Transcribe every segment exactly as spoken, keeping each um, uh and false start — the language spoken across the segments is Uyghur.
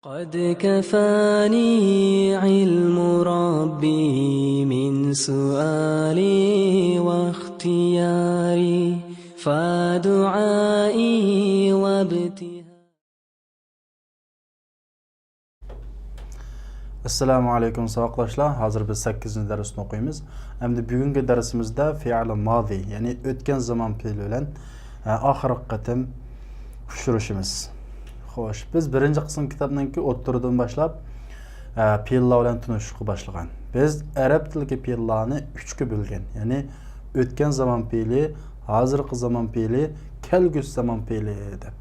قد كفاني علم ربي من سؤالي واختياري، فدعائي وابتهالي. ئەسسالامۇ ئەلەيكۇم ساۋاقداشلار، ھازىر بىز سەككىزىنچى دەرسنى ئوقۇيمىز. ئەمدى بۈگۈنكى دەرسىمىزدە فېئىل ماضى، يەنى ئۆتكەن زامان پېئىلى بىلەن ئە، ئاخىرقى قېتىم ئۇچرىشىمىز. خوش، بىز بىرىنچى قىسىم كىتابنىڭكى ئوتتۇرىدىن باشلاپ ئە، پېئىللار بىلەن تونۇشۇشقا باشلىغان. بىز ئەرەب تىلىدىكى پېئىللارنى ئۈچكە بۆلگەن، يەنى ئۆتكەن زامان پېئىلى، ھازىرقى زامان پېئىلى، كەلگۈسى زامان پېئىلى دەپ.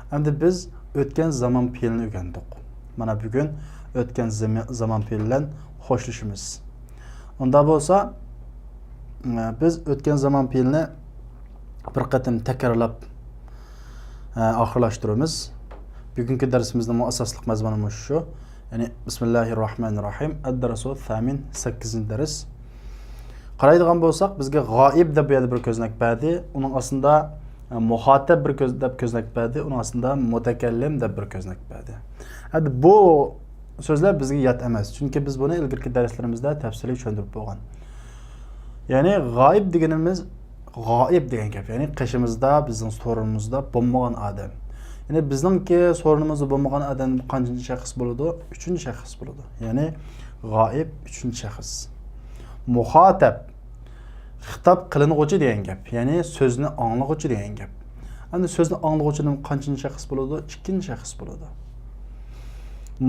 ئەمدى بىز ئۆتكەن زامان پېئىلىنى ئۆگەندۇق. مانا بۈگۈن ئۆتكەن زېمى-، زامان پېئىلى بىلەن خوشلىشىمىز. ئۇنداق بولسا، ئە، بىز ئۆتكەن زامان پېئىلىنى بىر قېتىم تەكرارلاپ، ئە، ئاخىرلاشتۇرىمىز. بۈگۈنكى دەرسىمىزنىڭ ئاساسلىق مەزمۇنى مۇشۇ شۇ. يەنى، بىسمىللاھىر راھمانىر راھىم. ئەد-دەرسۇ سامىن، سەككىزىنچى دەرس. قارايدىغان بولساق، بىزگە غائىب دەپ بۇ يەردە بىر كۆزنەك بەردى. ئۇنىڭ ئاستىدا، ئە، مۇخاتەب بىر كۆز-، دەپ كۆزنەك بەردى. ئۇنىڭ ئاستىدا مۇتەكەللىم دەپ بىر كۆزنەك بەردى. ئەمدى بۇ سۆزلەر بىزگە يات ئەمەس، چۈنكى بىز بۇنى ئىلگىرىكى دەرسلىرىمىزدە تەپسىلىي چۈشەندۈرۈپ بولغان. يەنى غائىب دېگىنىمىز، غائىب دېگەن گەپ، يەنى قېشىمىزدا، بىزنىڭ سورۇنىمىزدا بولمىغان ئادەم. يەنى بىزنىڭكى سورۇنىمىزدا بولمىغان ئادەم قانچىنچى شەخس بولىدۇ؟ ئۈچىنچى شەخس بولىدۇ. يەنى غائىب ئۈچىنچى شەخس. مۇخاتەب، خىتاب قىلىنغۇچى دېگەن گەپ، يەنى سۆزنى ئاڭلىغۇچى دېگەن گەپ. ئەمدى سۆزنى ئاڭلىغۇچى نېمە، قانچىنچى شەخس بولىدۇ؟ ئىككىنچى شەخس بولىدۇ.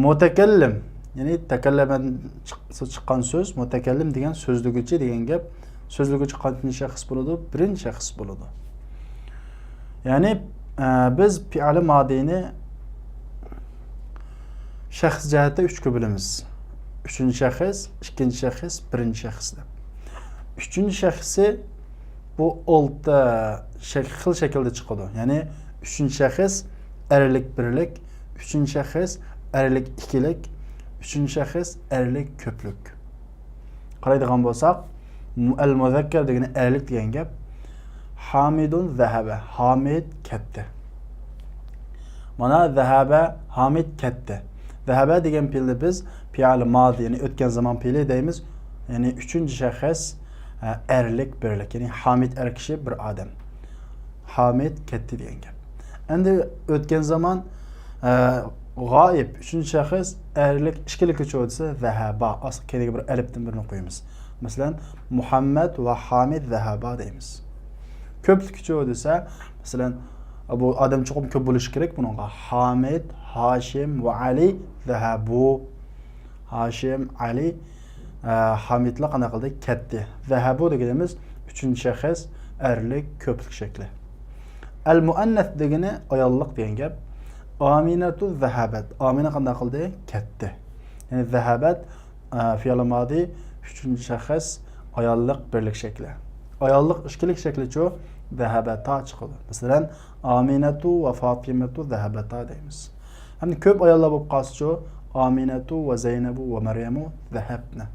مۇتەكەللىم، يەنى تەكەللەمەدىن چىق-، چىققان سۆز، مۇتەكەللىم دېگەن سۆزلىگۈچى دېگەن گەپ. سۆزلىگۈچى قانچىنچى شەخس بولىدۇ؟ بىرىنچى شەخس بولىدۇ. يەنى، ئە، بىز پېئىلى مادىنى شەخس جەھەتتە ئۈچكە بۆلىمىز. ئۈچىنچى شەخس، ئىككىنچى شەخس، بىرىنچى شەخس دەپ. ئۈچىنچى شەخسى بۇ ئالتە شەك-، خىل شەكىلدە چىقىدۇ. يەنى ئۈچىنچى شەخس ئەرلىك بىرلىك، ئۈچىنچى شەخس ئەرلىك ئىككىلىك، ئۈچىنچى شەخس ئەرلىك كۆپلۈك. قارايدىغان بولساق، مۇ-، ئەل مۇزەككەر دېگىنى ئەرلىك دېگەن گەپ. ھامىدۇن زەھەبە، ھامىد كەتتى. مانا، زەھەبە، ھامىد كەتتى. زەھەبە دېگەن پېئىلنى بىز پېئىل مادى، يەنى ئۆتكەن زامان پېئىلى دەيمىز. يەنى ئۈچىنچى شەخس، ئە، ئەرلىك بىرلىك، يەنى ھامىد ئەر كىشى، بىر ئادەم. ھامىد كەتتى دېگەن گەپ. ئەمدى ئۆتكەن زامان، ئە، غائىب، ئۈچىنچى شەخس ئەرلىك ئىككىلىكىچۇ دېسە، زەھەبا. ئاستىغا كەينىگە بىر ئەلىپتىن بىرنى قويىمىز. مەسىلەن، مۇھەممەد ۋە ھامىد زەھەبا دەيمىز. كۆپلۈكىچۇ دېسە، مەسىلەن، بۇ ئادەم چوقۇم كۆپ بولۇشى كېرەك بۇنىڭغا. ھامىد، ھاشىم ۋە ئەلى زەھەبۇ. ھاشىم، ئەلى، ئە، ھامىدلار قانداق قىلدى؟ كەتتى. زەھەبۇ دېگىنىمىز ئۈچىنچى شەخس ئەرلىك كۆپلۈك شەكلى. ئەل مۇئەننەس دېگىنى ئاياللىق دېگەن گەپ. ئامىنەتۇ زەھەبەت. ئامىنە قانداق قىلدى؟ كەتتى. يەنى زەھەبەت، ئە، فېئىل مادى ئۈچىنچى شەخس ئاياللىق بىرلىك شەكلى. ئاياللىق ئىككىلىك شەكلىچۇ؟ زەھەبەتا چىقىدۇ. مەسىلەن، ئامىنەتۇ ۋە فاتىمەتۇ زەھەبەتا دەيمىز. ئەمدى كۆپ ئاياللار بولۇپ قالسىچۇ؟ ئامىنەتۇ ۋە زەينەبۇ ۋە مەريەمۇ زەھەبنە.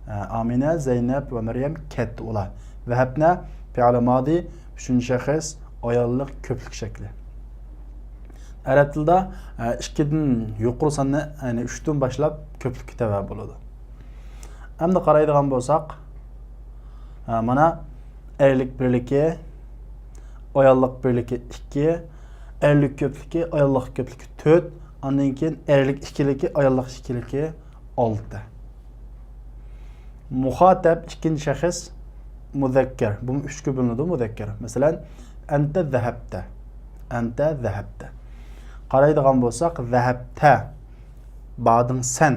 ئە، ئامىنە، زەينەپ ۋە مەريەم كەتتى ئۇلار. زەھەبنە، پېئىل مادى، ئۈچىنچى شەخس، ئاياللىق كۆپلۈك شەكلى. ئەرەب تىلىدا، ئە، ئىككىدىن يۇقىرى ساننى، يەنى ئۈچتىن باشلاپ كۆپلۈككە تەۋە بولىدۇ. ئەمدى قارايدىغان بولساق، ئە، مانا، ئەرلىك بىرلىكى، ئاياللىق بىرلىكى ئىككى، ئەرلىك كۆپلۈكى، ئاياللىق كۆپلۈكى تۆت، ئاندىن كېيىن ئەرلىك ئىككىلىكى، ئاياللىق ئىككىلىكى ئالتە. مۇخاتەب ئىككىنچى شەخس مۇزەككەر. بۇمۇ ئۈچكە بۆلۈنىدۇ مۇزەككەر. مەسىلەن، ئەنتە زەھەبتە. ئەنتە زەھەبتە. قارايدىغان بولساق، زەھەبتە. باردىڭ سەن.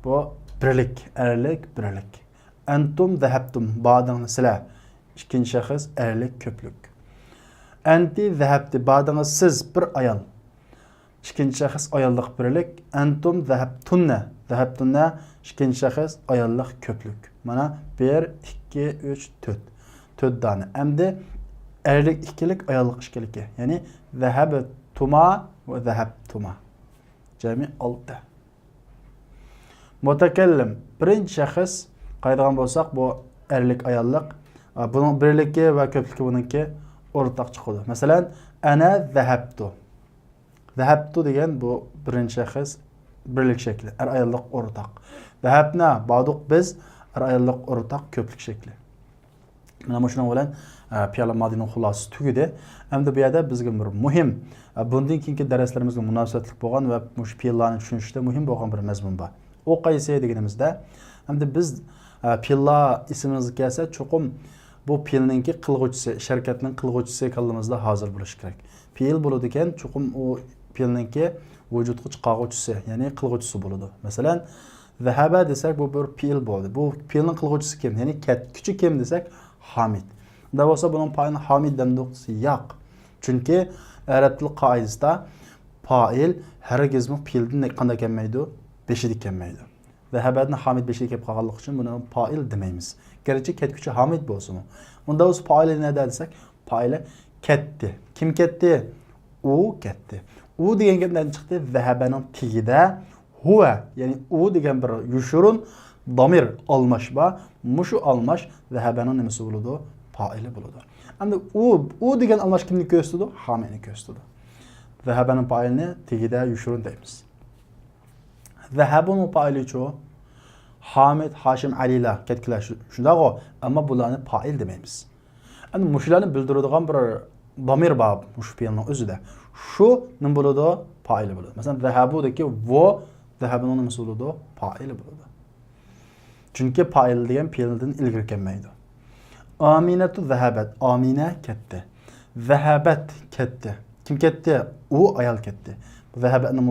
بۇ بىرلىك، ئەرلىك بىرلىك. ئەنتۇم زەھەبتۇم. باردىڭلار سىلەر. ئىككىنچى شەخس ئەرلىك كۆپلۈك. ئەنتى زەھەبتى. باردىڭىز سىز، بىر ئايال. ئىككىنچى شەخس ئاياللىق بىرلىك. ئەنتۇم زەھەبتۇننە. زەھەبتۇننە ئىككىنچى شەخس ئاياللىق كۆپلۈك. مانا، بىر، ئىككى، ئۈچ، تۆت. تۆت دانە. ئەمدى ئەرلىك ئىككىلىك، ئاياللىق ئىككىلىكى. يەنى، زەھەبتۇما ۋە زەھەبتۇما. جەمئىي ئالتە. مۇتەكەللىم، بىرىنچى شەخس، قارايدىغان بولساق، بۇ ئەرلىك، ئاياللىق. ئا، بۇنىڭ بىرلىكى ۋە كۆپلۈكى بۇنىڭكى ئورتاق چىقىدۇ. مەسىلەن، ئەنە زەھەبتۇ. ذهبت دېگەن بۇ بىرىنچى شەخس بىرلىك شەكلى، ئەر-ئاياللىق ئورتاق. ذهبنا، باردۇق بىز، ئەر-ئاياللىق ئورتاق كۆپلۈك شەكلى. مانا مۇشۇنىڭ بىلەن، ئە، پېئىل مادىنىڭ خۇلاسىسى تۈگىدى. ئەمدى بۇ يەردە بىزگە بىر مۇھىم، ئە، بۇندىن كېيىنكى دەرسلىرىمىزگە مۇناسىۋەتلىك بولغان ۋە مۇشۇ پېئىللارنى چۈشىنىشتە مۇھىم بولغان بىر مەزمۇن بار. ئۇ قايسى دېگىنىمىزدە، ئەمدى بىز، ئە، پېئىللار ئېسىمىزگە كەلسە، چوقۇم بۇ پېئىلنىڭكى قىلغۇچىسى، ئىش ھەرىكەتنىڭ قىلغۇچىسى كاللىمىزدا ھازىر بولۇشى كېرەك. پېئىل بولىدىكەن، چوقۇم ئۇ پېئىلنىڭكى ۋۇجۇدقا چىقارغۇچىسى، يەنى قىلغۇچىسى بولىدۇ. مەسىلەن، ذهب دېسەك، بۇ بىر پېئىل بولدى. بۇ پېئىلنىڭ قىلغۇچىسى كىم؟ يەنى كەتكۈچى كىم دېسەك، ھامىد. ئۇنداق بولسا بۇنىڭ پائىلىنى ھامىد دەمدۇق دېسە، ياق. چۈنكى ئەرەب تىل قائىدىسىدا پائىل ھەرگىزمۇ پېئىلدىن قانداق كەلمەيدۇ؟ بېشىدا كەلمەيدۇ. ذهبدىن ھامىد بېشىدا كېلىپ قالغانلىقى ئۈچۈن بۇنى پائىل دېمەيمىز. گەرچە كەتكۈچى ھامىد بولسىمۇ. ئۇنداق بولسا پائىلى نەدە دېسەك، پائىلى كەتتى. كىم كەتتى؟ ئۇ كەتتى. ئۇ دېگەن گەپ نەدىن چىقتى؟ ذهبنىڭ تېگىدە ھۇۋە، يەنى ئۇ دېگەن بىر يوشۇرۇن دامىر، ئالماش بار. مۇشۇ ئالماش ذهبنىڭ نېمىسى بولىدۇ؟ پائىلى بولىدۇ. ئەمدى ئۇ، ئۇ دېگەن ئالماش كىمنى كۆرسىتىدۇ؟ ھامىدنى كۆرسىتىدۇ. ذهبنىڭ پائىلىنى تېگىدە يوشۇرۇن دەيمىز. ذهبنىڭ پائىلىچۇ؟ ھامىد، ھاشىم، ئەلىلەر، كەتكۈلەر شۇ-، شۇنداقغۇ؟ ئەمما بۇلارنى پائىل دېمەيمىز. ئەمدى مۇشۇلارنى بىلدۈرىدىغان بىر دامىر بار مۇشۇ پېئىلنىڭ ئۆزىدە. شۇ نېمە بولىدۇ؟ پائىلى بولىدۇ. مەسىلەن، ذهبدىكى ۋۇ ذهبنىڭ نېمىسى بولىدۇ؟ پائىلى بولىدۇ. چۈنكى پائىل دېگەن پېئىلدىن ئىلگىرى كەلمەيدۇ. ئامىنەتۇ ذهبت. ئامىنە كەتتى. ذهبت كەتتى. كىم كەتتى؟ ئۇ ئايال كەتتى. ذهبنىڭ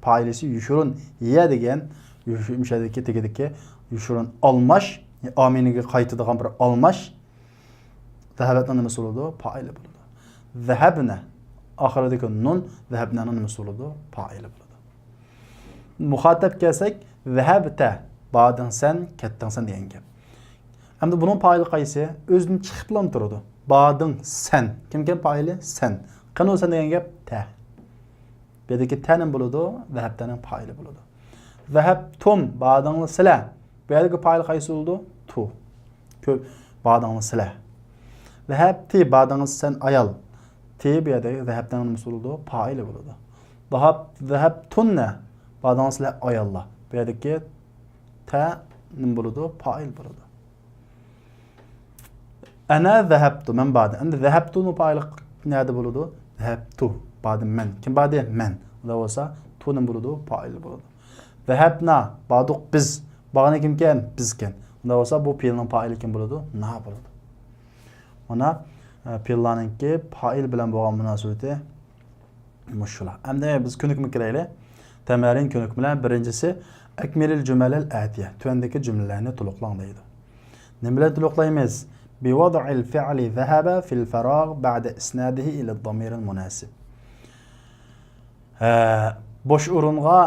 پائىلىسى يوشۇرۇن يە دېگەن، يوشۇ-، مۇشۇ يەردىكى تېگىدىكى يوشۇرۇن ئالماش، ئامىنىگە قايتىدىغان بىر ئالماش. ذهبتنىڭ نېمىسى بولىدۇ؟ پائىلى بولىدۇ. ذهبنا. ئاخىرىدىكى نۇن ذهبنانىڭ نېمىسى بولىدۇ؟ پائىلى بولىدۇ. مۇخاتەپ كەلسەك، ذهبت، باردىڭ سەن، كەتتىڭ سەن دېگەن گەپ. ئەمدى بۇنىڭ پائىلى قايسى؟ ئۆزىدىن چىقىپلا تۇرىدۇ. باردىڭ سەن. كىمكەن پائىلى؟ سەن. قېنى ئۇ سەن دېگەن گەپ؟ تە. بۇ يەردىكى تە نېمە بولىدۇ؟ ذهبتنىڭ پائىلى بولىدۇ. ذهبتم، باردىڭلار سىلەر. بۇ يەردىكى پائىل قايسى بولىدۇ؟ تو. كۆپ، باردىڭلار سىلەر. ذهبتى، باردىڭىز سەن ئايال. تى بۇ يەردە ذهبتنىڭ نېمىسى بولىدۇ؟ پائىلى بولىدۇ. ذهب-، ذهبتن، باردىڭىز سىلەر ئاياللار. بۇ يەردىكى تە نېمە بولىدۇ؟ پائىل بولىدۇ. ئەنە ذهبتۇ، مەن باردىم. ئەمدى ذهبتۇنىڭ پائىلى نەدە بولىدۇ؟ ذهبتۇ، باردىم مەن. كىم باردى؟ مەن. ئۇنداق بولسا، تو نېمە بولىدۇ؟ پائىل بولىدۇ. ذهبنا، باردۇق بىز. بارغىنى كىمكەن؟ بىزكەن. ئۇنداق بولسا، بۇ پېئىلنىڭ پائىلى كىم بولىدۇ؟ نا بولىدۇ. مانا، ئە، پېئىللارنىڭكى پائىل بىلەن بولغان مۇناسىۋىتى مۇشۇلار. ئەمدى بىز كۆنۈكمە كىرەيلى. تەمەرىن كۆنۈكمىلەر. بىرىنچىسى، ئەكمىلىل جۈمەلەل ئەتىيە. تۆۋەندىكى جۈملىلەرنى تولۇقلاڭ دەيدۇ. نېمە بىلەن تولۇقلايمىز؟ بىۋەزئىل فىئلى ذەھەبە فىل فەراغ بەئدە ئىسنادىھى ئىلە زامىرىل مۇناسىب. ھە، بوش ئورۇنغا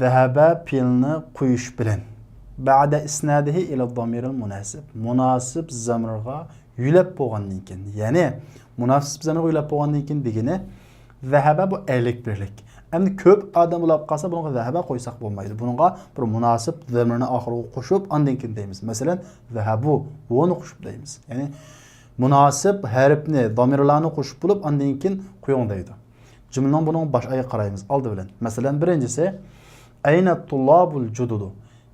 ذەھەبە پېئىلنى قويۇش بىلەن، بەئدە ئىسنادىھى ئىلە زامىرىل مۇناسىب، مۇناسىپ زامىرغا يۆلەپ بولغاندىن كېيىن، يەنى مۇناسىپ زامىرغا يۆلەپ بولغاندىن كېيىن دېگىنى، ذەھەبە بۇ ئەرلىك بىرلىك. ئەمدى كۆپ ئادەم بولۇپ قالسا، بۇنىڭغا ذەھەبە قويساق بولمايدۇ. بۇنىڭغا بىر مۇناسىپ زامىرنى ئاخىرىغا قوشۇپ، ئاندىن كېيىن دەيمىز. مەسىلەن، ذەھەبۇ، ۋۇنى قوشۇپ دەيمىز. يەنى مۇناسىپ ھەرپنى، زامىرلارنى قوشۇپ بولۇپ، ئاندىن كېيىن قويۇڭ دەيدۇ. جۈملىنىڭ بۇنىڭ باش ئايىغى قارايمىز ئالدى بىلەن. مەسىلەن، بىرىنچىسى، ئەينە تۇللابۇل جۇدۇدۇ؟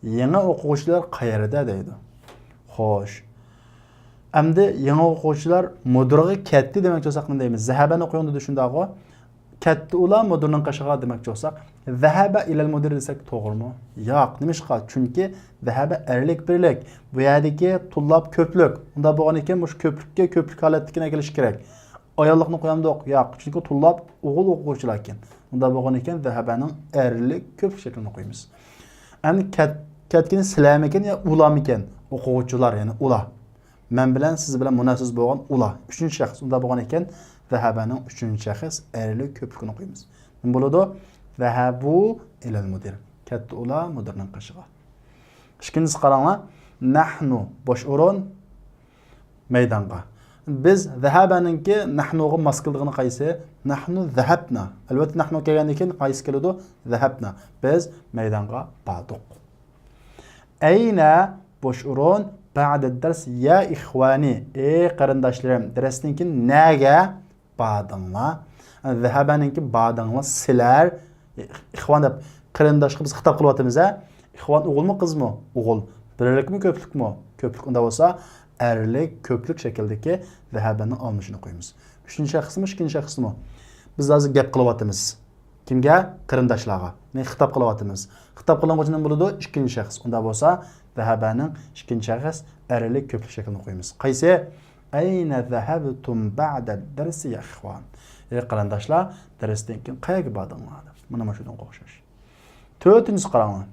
يېڭى ئوقۇغۇچىلار قەيەردە دەيدۇ. خوش. ئەمدى يېڭى ئوقۇغۇچىلار مۇدىرغا كەتتى دېمەكچى بولساق نېمە دەيمىز؟ زەھەبەنى قويۇڭ دېدى، شۇنداقغۇ؟ كەتتى ئۇلار مۇدىرنىڭ قېشىغا دېمەكچى بولساق، زەھەبە ئىلەل مۇدىر دېسەك توغرىمۇ؟ ياق. نېمىشقا؟ چۈنكى زەھەبە ئەرلىك بىرلىك. بۇ يەردىكى تۇللاب كۆپلۈك. ئۇنداق بولغان ئىكەن، مۇشۇ كۆپلۈككە كۆپلۈك ھالەتتىكىنى ئەكېلىش كېرەك. ئاياللىقنى قويامدۇق؟ ياق. چۈنكى تۇللاب ئوغۇل ئوقۇغۇچىلار ئىكەن. ئۇنداق بولغان ئىكەن، زەھەبەنىڭ ئەرلىك كۆپلۈك شەكلىنى قويىمىز. ئەمدى كەت-، كەتكىنى سىلەرمىكىن يا ئۇلارمىكىن؟ ئوقۇغۇچىلار، يەنى ئۇلار. مەن بىلەن سىز بىلەن مۇناسىۋىتى بولغان ئۇلار. ئۈچىنچى شەخس. ئۇنداق بولغان ئىكەن، زەھەبەنىڭ ئۈچىنچى شەخس ئەرلىك كۆپلۈكىنى قويىمىز. نېمە بولىدۇ؟ زەھەبۇ ئىلەل مۇدىر. كەتتى ئۇلار مۇدىرنىڭ قېشىغا. ئىككىنچىسى قاراڭلار. نەھنۇ، بوش ئورۇن، مەيدانغا. بىز زەھەبەنىڭكى نەھنۇغا ماس كېلىدىغىنى قايسى؟ نەھنۇ زەھەبنا. ئەلۋەتتە، نەھنۇ كەلگەندىن كېيىن قايسى كېلىدۇ؟ زەھەبنا. بىز مەيدانغا باردۇق. ئەينە، بوش ئورۇن، بەئدە دەرس يا ئىخۋانى، ئەي قېرىنداشلىرىم، دەرستىن كېيىن نەگە باردىڭلار؟ ذهبنىڭكى بادىڭلار سىلەر، ئىخۋان دەپ قېرىنداشقا بىز خىتاب قىلىۋاتىمىز ھە. ئىخۋان ئوغۇلمۇ قىزمۇ؟ ئوغۇل. بىرلىكمۇ كۆپلۈكمۇ؟ كۆپلۈك. ئۇندا بولسا ئەرلىك كۆپلۈك شەكلىدىكى ذهبنىڭ ئالمىشىنى قويىمىز. ئۈچىنچى شەخسمۇ، ئىككىنچى شەخسمۇ؟ بىز ھازىر گەپ قىلىۋاتىمىز. كىمگە؟ قېرىنداشلارغا. نى خىتاب قىلىۋاتىمىز. خىتاب قىلىنغۇچى نېمە بولىدۇ؟ ئىككىنچى شەخس. ئۇندا بولسا ذهبنىڭ ئىككىنچى شەخس ئەرلىك كۆپلۈك شەكلىنى قويىمىز. قايسى؟ أين ذهبتم بعد الدرس يا إخوان؟ ئەي قېرىنداشلار، دەرستىن كېيىن قەيەرگە باردىڭلار دەپ. مانا مۇشۇنىڭغا ئوخشاش. تۆتىنچىسى قاراڭلار.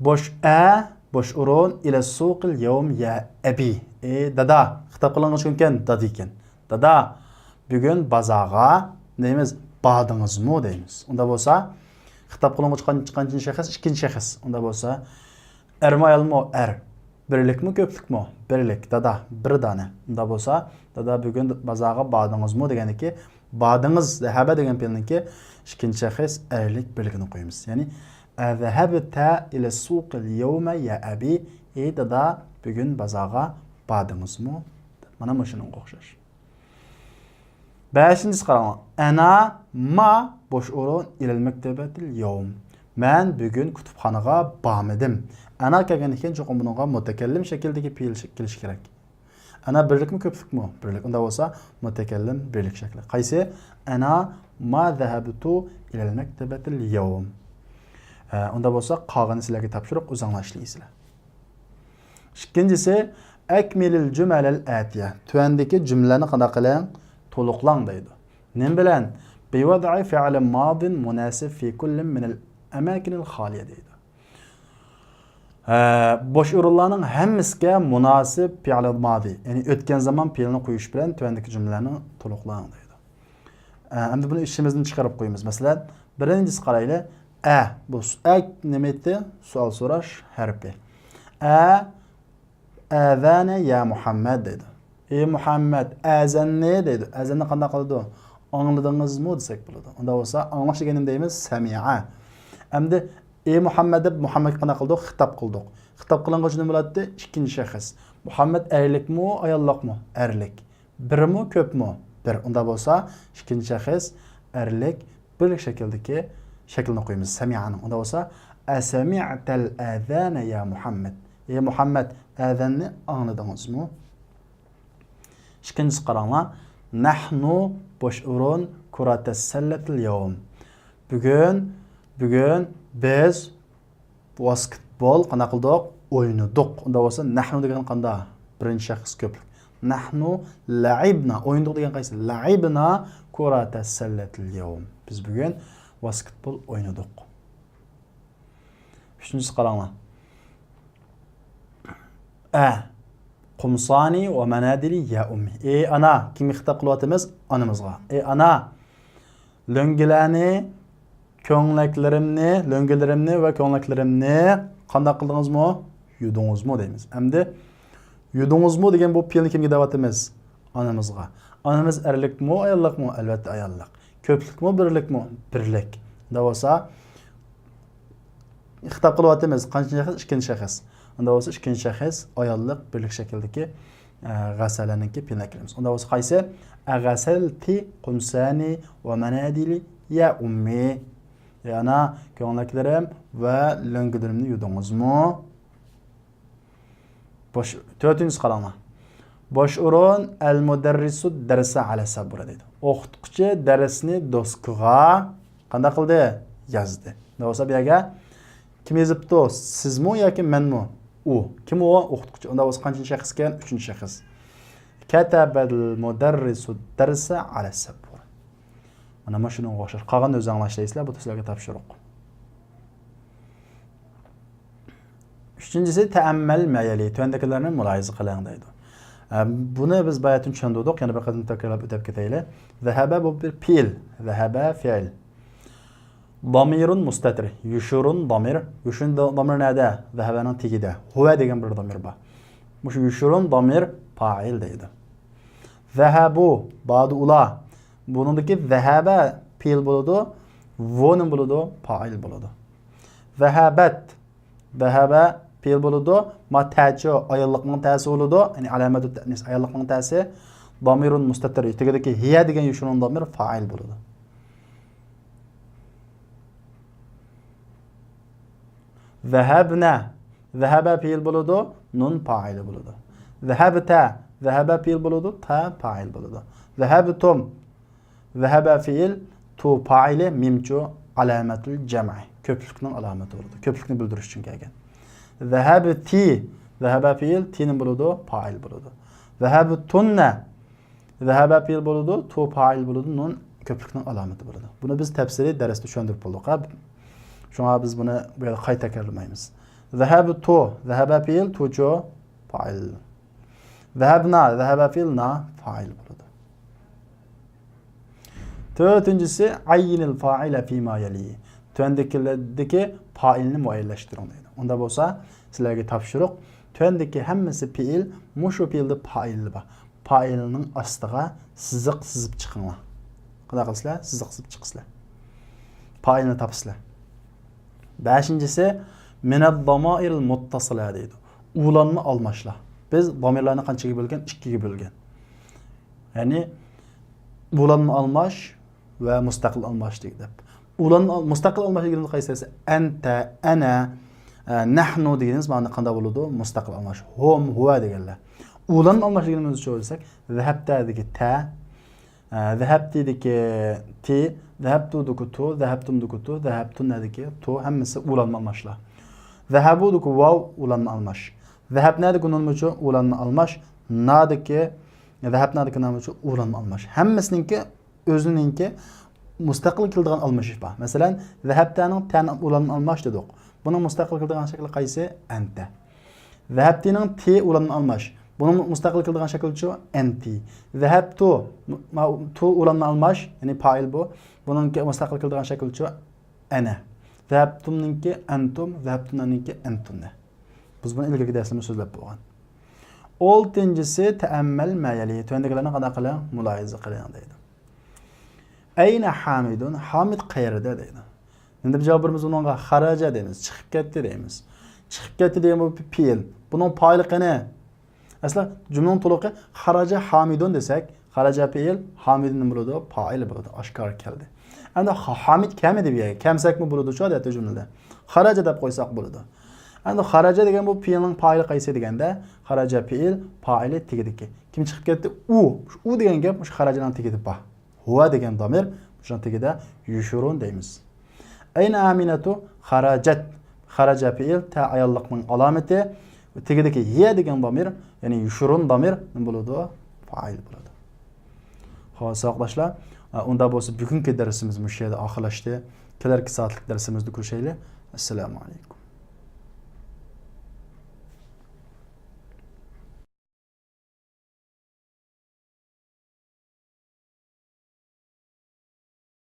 بوش ئە، بوش ئورۇن، إلى السوق اليوم يا أبي. ئى دادا، خىتاب قىلىنغۇچى كىمكەن؟ دادا ئىكەن. دادا، بۈگۈن بازارغا دەيمىز، باردىڭىزمۇ دەيمىز. ئۇندا بولسا خىتاب قىلىنغۇچى قان-، قانچىنچى شەخس؟ ئىككىنچى شەخس. ئۇندا بولسا ئەرمۇ ئايالمۇ؟ ئەر. بىرلىكمۇ كۆپلۈكمۇ؟ بىرلىك. دادا، بىر دانە. ئۇندا بولسا دادا، بۈگۈن بازارغا باردىڭىزمۇ دېگەندىكى باردىڭىز، ذهب دېگەن پېئىلنىڭكى ئىككىنچى شەخس ئەرلىك بىرلىكىنى قويىمىز. يەنى أذهبت إلى السوق اليوم يا أبي؟ ئى دادا، بۈگۈن بازارغا باردىڭىزمۇ؟ مانا مۇشۇنىڭغا ئوخشاش. بەشىنچىسى قاراڭلار. أنا ما بوش ئورۇن إلى المكتبة اليوم. مەن بۈگۈن كۇتۇپخانىغا بارمىدىم. أنا كەلگەندىكىن چوقۇم بۇنىڭغا مۇتەكەللىم شەكلىدىكى پېئىل كېلىشى كېرەك. أنا بىرلىكمۇ كۆپلۈكمۇ؟ بىرلىك. ئۇندا بولسا مۇتەكەللىم بىرلىك شەكلى. قايسى؟ أنا ما ذهبت إلى المكتبة اليوم. ئە، ئۇندا بولسا قالغىنى سىلەرگە تاپشۇرۇق، ئۆزۈڭلار ئىشلەيسىلەر. ئىككىنچىسى، أكمل الجمل الآتية. تۆۋەندىكى جۈملىلەرنى قانداق قىلىڭ؟ تولۇقلاڭ دەيدۇ. نېمە بىلەن؟ بوش ئورۇن، فېئىل ماضى مۇناسىب في كل من الأماكن الخالية دەيدۇ. ھە، بوش ئورۇنلارنىڭ ھەممىسىگە مۇناسىب پېئىل ماضى، يەنى ئۆتكەن زامان پېئىلىنى قويۇش بىلەن تۆۋەندىكى جۈملىلەرنى تولۇقلاڭ دەيدۇ. ھە، ئەمدى بۇنى ئىچىمىزدىن چىقىرىپ قويىمىز. مەسىلەن، بىرىنچىسى قارايلى. ئە، بۇ س-، ئە نېمە ئىدى؟ سوئال سوراش ھەرپى. ئە، ئەزەنە يا مۇھەممەد دەيدۇ. ئى مۇھەممەد، ئەزەننى دەيدۇ. ئەزەننى قانداق قىلىدۇ؟ ئاڭلىدىڭىزمۇ دېسەك بولىدۇ. ئۇنداق بولسا ئاڭلاش دېگەننى دەيمىز سەمىئە. ئەمدى ئى مۇھەممەد دەپ مۇھەممەدكە قانداق قىلدۇق؟ خىتاب قىلدۇق. خىتاب قىلىنغۇچى نېمە بولاتتى؟ ئىككىنچى شەخس. مۇھەممەد ئەرلىكمۇ، ئاياللىقمۇ؟ ئەرلىك. بىرمۇ، كۆپمۇ؟ بىر. ئۇنداق بولسا ئىككىنچى شەخس ئەرلىك بىرلىك شەكىلدىكى شەكىلنى قويىمىز سەمىئەنىڭ. ئۇنداق بولسا، أسمعت الأذان يا محمد؟ ئى مۇھەممەد، ئەزەننى ئاڭلىدىڭىزمۇ؟ ئىككىنچىسى قاراڭلار. نحن بوش ئورۇن كرة السلة اليوم. بۈگۈن، بۈگۈن بىز ۋاسكېتبول قانداق قىلدۇق؟ ئوينىدۇق. ئۇنداق بولسا نحن دېگەن قانداق؟ بىرىنچى شەخس كۆپلۈك. نحن لعبنا. ئوينىدۇق دېگەن قايسى؟ لعبنا كرة السلة اليوم. بىز بۈگۈن ۋاسكېتبول ئوينىدۇق. ئۈچىنچىسى قاراڭلار. ئە، قومسانى ۋە مەنادىلى يا ئۇممى. ئى ئانا، كىمگە خىتاب قىلىۋاتىمىز؟ ئانىمىزغا. ئى ئانا، لۆڭگىلەرنى، كۆڭلەكلىرىمنى، لۆڭگىلىرىمنى ۋە كۆڭلەكلىرىمنى قانداق قىلدىڭىزمۇ؟ يۇدۇڭىزمۇ دەيمىز. ئەمدى يۇدۇڭىزمۇ دېگەن بۇ پېئىلنى كىمگە دەۋاتىمىز؟ ئانىمىزغا. ئانىمىز ئەرلىكمۇ، ئاياللىقمۇ؟ ئەلۋەتتە ئاياللىق. كۆپلۈكمۇ، بىرلىكمۇ؟ بىرلىك. ئۇنداق بولسا، خىتاب قىلىۋاتىمىز. قانچىنچى شەخس؟ ئىككىنچى شەخس. ئۇنداق بولسا ئىككىنچى شەخس ئاياللىق بىرلىك شەكلىدىكى، ئە، غەسەلەنىڭكى پېئىلىنى ئەكىرىمىز. ئۇنداق بولسا قايسى؟ أغسلت قمصاني ومنادلي يا أمي. يا ئانا، كۆڭلەكلىرىم ۋە لۆڭگىلىرىمنى يۇدۇڭىزمۇ؟ بوش، تۆتىنچىسى قاراڭلار. بوش ئورۇن، المدرس الدرس على السبورة دەيدۇ. ئوقۇتقۇچى دەرسنى دوسكىغا قانداق قىلدى؟ يازدى. ئۇنداق بولسا بۇ يەرگە كىم يېزىپتۇ؟ سىزمۇ ياكى مەنمۇ؟ ئۇ. كىم ئۇ؟ ئوقۇتقۇچى. ئۇنداق بولسا قانچىنچى شەخس ئىكەن؟ ئۈچىنچى شەخس. كتب المدرس الدرس على السبورة. مانا مۇشۇنىڭغا ئوخشاش. قالغىنىنى ئۆزۈڭلار ئىشلەيسىلەر، بۇ سىلەرگە تاپشۇرۇق. ئۈچىنچىسى، تەئەممەل مەيەلى، تۆۋەندىكىلەرنى مۇلاھىزە قىلىڭ دەيدۇ. ئە، بۇنى بىز باياتىن چۈشەندۈردۇق، يەنە بىر قېتىم تەكرارلاپ ئۆتۈپ كېتەيلى. ذهب بۇ بىر پېئىل، ذهب فېئىل. ضمير مستتر، يوشۇرۇن ضمير، يوشۇرۇن ضمير نەدە؟ ذهبنىڭ تېگىدە. هو دېگەن بىر ضمير بار. مۇشۇ يوشۇرۇن ضمير پائىل دەيدۇ. ذهبوا، باردى ئۇلار. بۇنىڭدىكى ذهب پېئىل بولىدۇ، ۋو نېمە بولىدۇ؟ پائىل بولىدۇ. ذهبت، ذهب پېئىل بولىدۇ. ما تەچۇ، ئاياللىقنىڭ تەسى بولىدۇ. يەنى علامەتۇ تەئنىس، ئاياللىقنىڭ تەسى. ضمير مستتر، تېگىدىكى ھىيە دېگەن يوشۇرۇن ضمير فاعىل بولىدۇ. ذهبنا، ذهب پېئىل بولىدۇ، نۇن پائىلى بولىدۇ. ذهبت، ذهب پېئىل بولىدۇ، تا پائىل بولىدۇ. ذهبتم، ذهب پېئىل، تو پائىلى، مىمچۇ، علامەتۇل جەمئى، كۆپلۈكنىڭ ئالامىتى بولىدۇ. كۆپلۈكنى بىلدۈرۈش ئۈچۈن كەلگەن. ذهبتى، ذهب پېئىل، تى نېمە بولىدۇ؟ پائىل بولىدۇ. ذهبتن، ذهب پېئىل بولىدۇ، تو پائىل بولىدۇ، نۇن كۆپلۈكنىڭ ئالامىتى بولىدۇ. بۇنى بىز تەپسىلىي دەرستە چۈشەندۈرۈپ بولدۇق. شۇڭا بىز بۇنى بۇ يەردە قايتا تەكرارلىمايمىز. ذهبت، ذهب پېئىل، توچۇ پائىل. ذهبنا، ذهب پېئىل، نا پائىل بولىدۇ. تۆتىنچىسى، عين الفاعل فيما يلي. تۆۋەندىكىلەردىكى پائىلنى مۇئەييەنلەشتۈرۈڭ دەيدۇ. ئۇنداق بولسا، سىلەرگە تاپشۇرۇق. تۆۋەندىكى ھەممىسى پېئىل، مۇشۇ پېئىلدە پائىلى بار. پائىلنىڭ ئاستىغا سىزىق سىزىپ چىقىڭلار. قانداق قىلىسىلەر؟ سىزىق سىزىپ چىقىسىلەر. پائىلنى تاپىسىلەر. بەشىنچىسى، من الضمائر المتصلة دەيدۇ. ئۇلانما ئالماشلار. بىز ضميرلارنى قانچىگە بۆلگەن؟ ئىككىگە بۆلگەن. يەنى ئۇلانما ئالماش ۋە مۇستەقىل ئالماش دەپ. ئۇلانما ئال-، مۇستەقىل ئالماش دېگىنىمىز قايسى دېسە، أنت، أنا، ئە، نحن دېگىنىمىز مانا قانداق بولىدۇ؟ مۇستەقىل ئالماش. هم، هو دېگەنلەر. ئۇلانما ئالماش دېگىنىمىز شۇ دېسەك، ذهبت دىكى ت، ئە، ذهبت دىكى ت، ذهبت دىكى تو، ذهبتم دىكى تو، ذهبتن دىكى تو، ھەممىسى ئۇلانما ئالماشلار. ذهبوا دىكى ۋاۋ ئۇلانما ئالماش. ذهبنا دىكى نۇن مۇچۇ ئۇلانما ئالماش. نا دىكى، ذهبنا دىكى نا مۇچۇ ئۇلانما ئالماش. ھەممىسىنىڭكى ئۆزىنىڭكى مۇستەقىل كېلىدىغان ئالمىشىش بار. مەسىلەن، ذهبتنىڭ تەنى ئۇلانما ئالماش دېدۇق. بۇنىڭ مۇستەقىل كېلىدىغان شەكلى قايسى؟ أنت. ذهبتنىڭ تى ئۇلانما ئالماش. بۇنىڭ مۇستەقىل كېلىدىغان شەكلىچۇ؟ أنت. ذهبت، ما-، تو ئۇلانما ئالماش، يەنى پائىل بۇ. بۇنىڭكى مۇستەقىل كېلىدىغان شەكلىچۇ؟ أنا. ذهبتمنىڭكى أنتم، ذهبتننىڭكى أنتن. بىز بۇنى ئىلگىرىكى دەرسلىرىمىزدە سۆزلەپ بولغان. ئولتىنچىسى، تەئەممەل ما يەلى. تۆۋەندىكىلەرنى قانداق قىلىڭ؟ مۇلاھىزە قىلىڭ دەيدۇ. ئەينە ھامىدۇن؟ ھامىد قەيەردە دەيدۇ. نېمە دەپ جاۋاب بېرىمىز بۇنىڭغا؟ خەرەجە دەيمىز. چىقىپ كەتتى دەيمىز. چىقىپ كەتتى دېگەن بۇ پېئىل. بۇنىڭ پائىلى قېنى؟ ئەسلى جۈملىنىڭ تولۇقى خەرەجە ھامىدۇن دېسەك، خەرەجە پېئىل، ھامىدۇن نېمە بولىدۇ؟ پائىل بولىدۇ. ئاشكارا كەلدى. ئەمدى ھا-، ھامىد كەلمىدى بۇ يەرگە. كەلمىسەكمۇ بولىدۇ شۇ ئادەتتە جۈملىدە. خەرەجە دەپ قويساق بولىدۇ. ئەمدى خەرەجە دېگەن بۇ پېئىلنىڭ پائىلى قايسى دېگەندە، خەرەجە پېئىل، پائىلى تېگىدىكى. كىم چىقىپ كەتتى؟ ئۇ. ئۇ دېگەن گەپ مۇشۇ خەرەجىنىڭ تېگىدە بار. ھۇۋا دېگەن دامىر مۇشۇنىڭ تېگىدە يوشۇرۇن دەيمىز. ئەينە ئامىنەتۇ؟ خەرەجەت. خەرەجە پېئىل، تە ئاياللىقنىڭ ئالامىتى. تېگىدىكى ھىيە دېگەن دامىر، يەنى يوشۇرۇن دامىر نېمە بولىدۇ؟ پائىل بولىدۇ. خوش، ساۋاقداشلار، ئۇندا بولسا بۈگۈنكى دەرسىمىز مۇشۇ يەردە ئاخىرلاشتى. كېلەركى سائەتلىك دەرسىمىزدە كۆرۈشەيلى. ئەسسالامۇ ئەلەيكۇم.